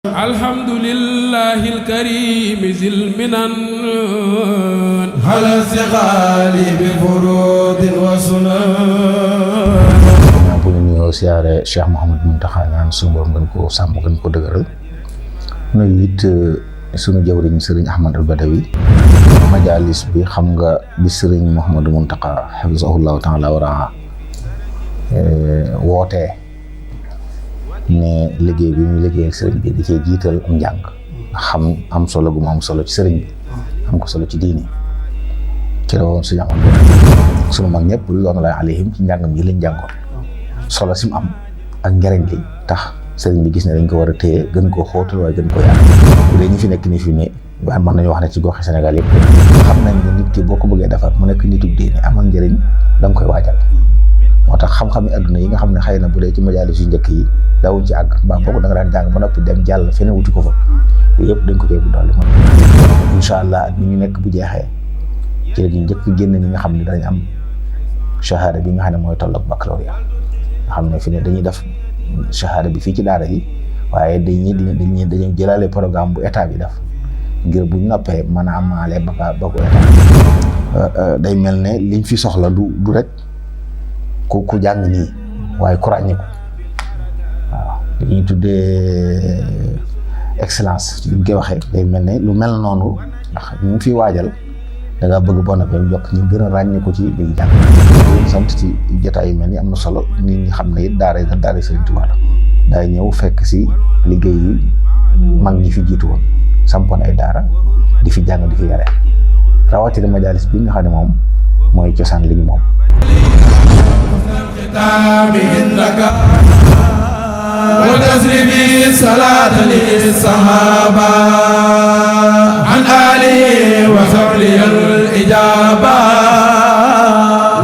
alhamdulillahil karim zil minan ala siqali bi furudin wa sunan. bu ñu nuyoo siyaare Cheikh Mouhamadou Mountakha ñaan suñu borom gën ko sàmm gën ko dëgëral nuyu it suñu jawriñ sëriñ Ahmadul Badawi majalis bi xam nga bi sëriñ Mouhamadou Mountakha hafizahullahu taala wara wootee ne liggéey bi ñu liggéeyal sëriñ bi di cee jiital am njàng xam am solo gu mu am solo ci sëriñ bi am ko solo ci diini ci la woon suñu amoon sunu mag ñëpp loolu la alayhim ci njàngam yi lañ jàngoon solo si mu am ak njariñ li tax sëriñ bi gis ne dañ ko war a téye gën koo xóotal waaye gën ko yaatu bu dee ñi fi nekk ni fi ne waaye mën nañu wax ne ci goxi Sénégal yëpp xam nañ ne nit ki boo ko bëggee defar mu nekk nitug diini amal njëriñ da nga koy waajal moo tax xam-xami adduna yi nga xam ne xëy na bu dee ci majaalis yu njëkk yi dawuñ ci àgg mbaa boobu da nga daan jàng ba noppi dem jàll feneen wuti ko fa yooyu yëpp dañ ko cee bu dolli moom incha allah at mi ñu nekk bu jeexee ci la ñu njëkk génn ñi nga xam ne dañ am shahada bi nga xam ne mooy tolloog baccalauréat nga xam ne fi ne dañuy def shahada bi fii ci daara ji waaye dañuy jëlaale programme bu état bi def ngir buñ noppee mën a amaale ba ko état day mel ne liñ fi soxla du rek ku jàng nii waaye ku ràññiku waaw dañuy tuddee excellence li ñu koy waxee day mel ne lu mel noonu ndax ñu ngi fi waajal da ngaa bëgg bon affaire yokk ñu gën a ràññiku ci liy jàng sant ci jotaay yu mel ni am na solo nit ñi xam ne it daara Sëriñ Tuubaa la daay ñëw fekk si liggéey yi mag ñi fi jiitu woon sampoon ay daara di fi jàng di fi yare rawatina majaalis bi nga xam ne moom mooy cosaan li ñu moom وتسربي صلاة للصحابة عن آله وصحبه